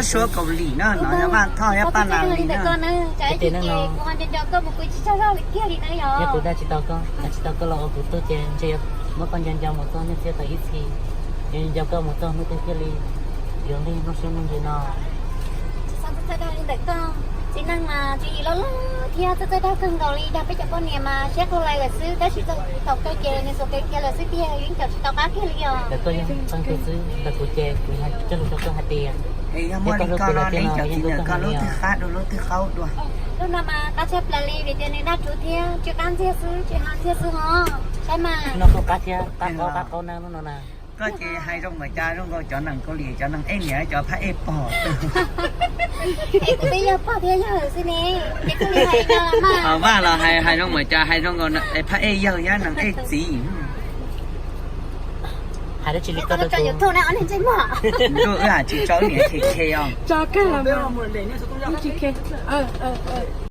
Suab Kaus Lim no, no yog Vaj Thoj thiab Paj Nas Lis na. Ces neej no, kuv ho nco nco koj mus kuv tsis tsaug zog li kiag li na yog. Yog kuv dag tsis tau koj, dag tsis tau koj los ua kuv tug ces ntshe yuav muab koj nco nco mus txog niaj txiag tau ib txhis. Yuav nco koj mus txog hnub twg thiaj li yuav nqig nplooj siab nplooj ntsws no. Tsis txhob txawj dag li ntawm koj, txiv neej mas tswv yim loj loj thiab txawj txawj dag kawg nkaus li, dag peb cov poj niam mas siab qau lawm xwb, tab sis thaum kawg ces nws xuas kev kiag lawm xwb tiag, yeej caum tsis tau qab kiag li os. Ntawm koj yog txoj kev xwb, ntawm kuv ces kuv coj lus rau koj hais tias yog muaj li koj los neb cov txiv ntawm koj lub twg qab dua lub twg qaub dua. Lub no mas qab tshaj plaws li vim tias nws daj rhuv thiab tsw qab ntxiag xwb, tsw hav ntxiag xwb hos, saib mas. No kuj qab thiab, qab qaub qab qaub na lub no na. Koj ces hais zoo npaum cas zoo nkaus cov neeg Kaus Lim, cov neeg ej niam, cov phab ej pog. Es kuv twb yog pog thiab yawg xwb ne, ces kuj li hais no mas. Vaj los hais, hais zoo npaum cas hais zoo nkaus phab ej yawg thiab neeg ej txiv. Hais dab tsi li koj rau YouTube na, ob neeg ntsej muag. Ntuj, wb hais tsis tso niam K K os.